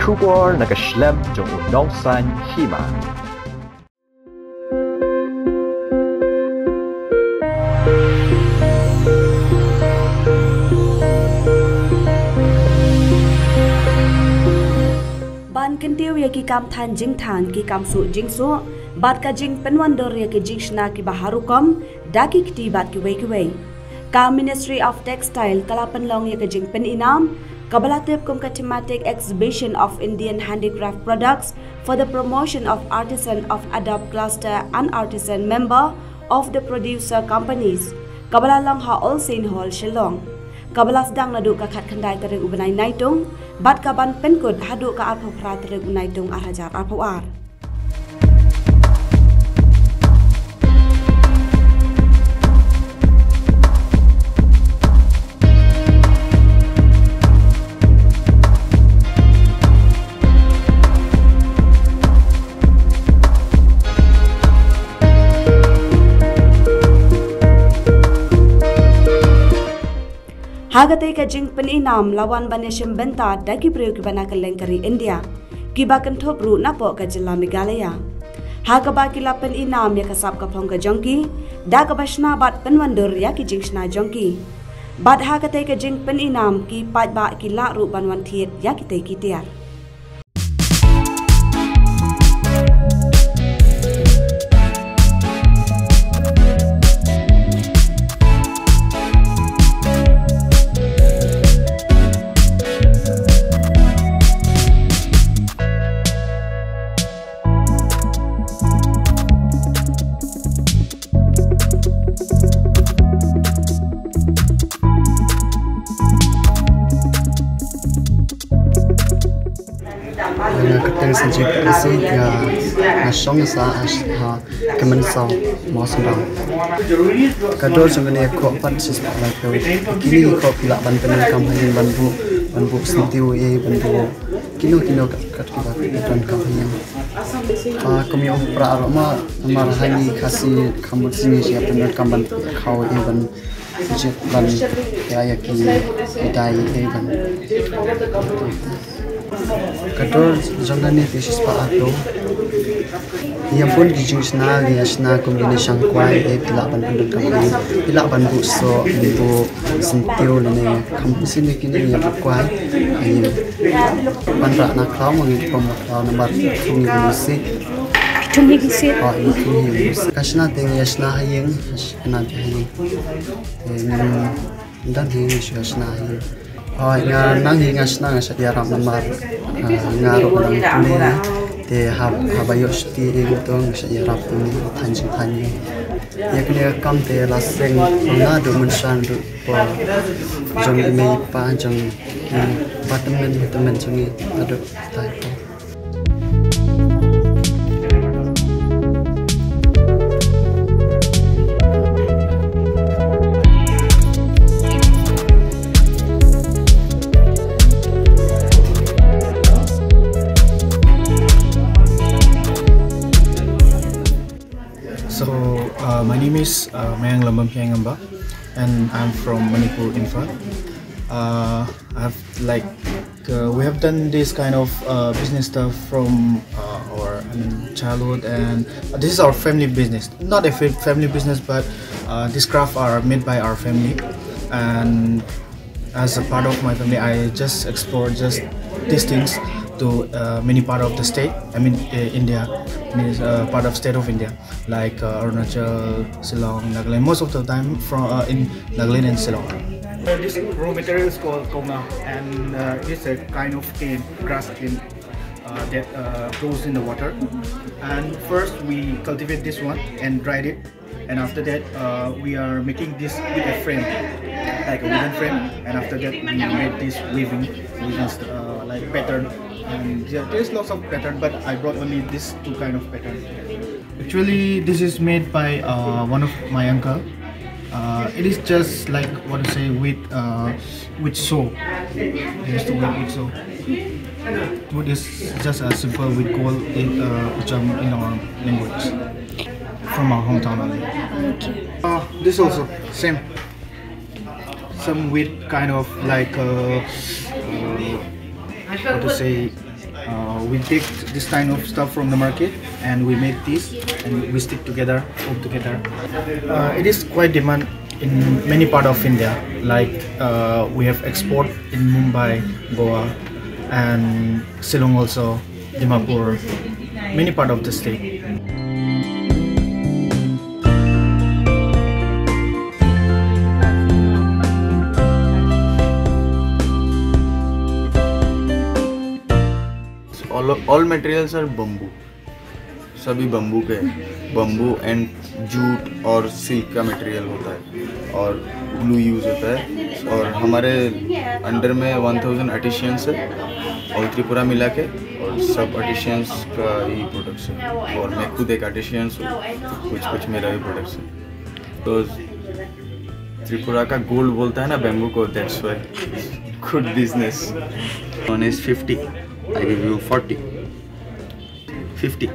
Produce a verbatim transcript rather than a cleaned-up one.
Khubor na ka shlem jong u nongsan hima. Ban kyntiew ïa ki kam than jingthan, ki kam suh jingsuh bad ka jingpynwandur ïa ki jingshna kiba har rukom da ki kti bad kiwei kiwei, ka Ministry of Textile ka la pynlong ïa ka jingpyninam kaba la tip kum ka Thematic Exhibition of Indian Handicraft Products for the Promotion of Artisan of ADOPT Cluster and Artisan Member of the Producer Companies, kaba la long ha All Saint Hall, Shillong, kaba la sdang naduh ka khatkhyndai tarik u bnai Naitung bad ka ban pynkut haduh ka arphew phra tarik u Naitung ar hajar arphew ar. Ha katei ka jingpyninam la wan ban ïashim bynta da ki briew kiba na kylleng ka ri India, kiba kynthup ruh napoh ka jylla Meghalaya, ha kaba ki la pyninam ïa ka sap ka phong ka jong ki da kaba shna bad pynwandur ïa ki jingshna jong ki. Bad ha katei ka jingpyninam ki paidbah ki lah ruh ban wan thied ïa kitei ki tiar. Nga kyrteng Sanjay Kyrteng, nga, nga shong sha, ha, ha Kmensaw, Mawsynram. Ka dor jong kane ka khoh pat shispah laiphew. Kine ki khoh ki lah ban pyndonkam ha ïing, ban buh, ban buh syntiew, eh, ban buh kino kino kat kat kiba pyndonkam ha ïing. Ah, kum ïa u Prah ruh ma, namar ha ngi Khasi kham mut sngi sha pyndonkam ban khaw, eh, ban jit ban ïa, ïa ki, ki dai, eh, ban. Ka dor jong kane ka shispah arphew. Ïa bun ki jingshna, ïa shna kum kine shangkwai, eh, phi lah ban pyndonkam, phi lah ban buh soh, buh syntiew lane kham shisien kine ïa buh kwai. Ïa ban rah na khlaw, ma ngi pom na khlaw namar thung hi u sit. Thung hi u sit. Ah, ïa thung hi u sit. Ka shna te ïa shna ha ïing, ka shna te ha ïing. Te ngim don hi ngi shu ïa shna ha ïing. Hooid, nga nang hi nga shna nga shait ïarap namar, ah, nga ruh nang pule. Te hab, haba ïoh shuti ïing to nga shait ïarap tang than jingthan ïing. Ïa kane ka kam te la seng naduh mynshuwa, naduh por jong i mei i pa, jong i pa tymmen, tymmen jong i naduh tai por. So, uh, my name is, uh, Mayang Lambam Pyang Amba, and I'm from Manipur, Imphal. Uh, I've, like, uh, we have done this kind of, uh, business stuff from, uh, our, I mean, childhood, and this is our family business. Not a fa-, family business, but, uh, these craft are made by our family, and as a part of my family, I just explore just these things to, uh, many part of the state. I mean, uh, India, means, uh, part of state of India, like, uh, Arunachal, Shillong, Nagaland. Most of the time from, uh, in Nagaland and Shillong. Uh, this raw material is called konga, and, uh, it's a kind of cane, grass cane, uh, that, uh, grows in the water. And first we cultivate this one and dried it. And after that, uh, we are making this with a frame, like a wooden frame. And after that, we made this weaving, weaving, uh, like, pattern. And yeah, there's lots of pattern, but I brought only this two kind of pattern. Actually, this is made by, uh, one of my uncle. Uh, it is just like, what to say, with, uh, with saw. They used to work with saw. Wood is just a simple wood called in, uh, Ujam in our language, from our hometown only. Okay. Uh, this also same. Some wood kind of like, uh, uh, what to say, Uh, we take this kind of stuff from the market and we make this and we stick together, put together. Uh, it is quite demand in many part of India. Like uh, we have export in Mumbai, Goa, and Shillong also, Dimapur, many part of the state. All, all materials are bamboo. सभी बम्बू के, बम्बू एंड जूट और सिल्क का मटेरियल होता है और ग्लू यूज होता है। और हमारे अंडर में वन थाउजेंड आर्टिशियंस है, ऑल त्रिपुरा मिला के, और सब आर्टिशियंस का ही प्रोडक्ट्स है। और मैं खुद एक आर्टिशियंस हूँ, कुछ कुछ मेरा भी प्रोडक्ट्स है। तो त्रिपुरा का गोल्ड बोलता है ना बैम्बू को, that's why good business. One is fifty, I give you forty. Fifty.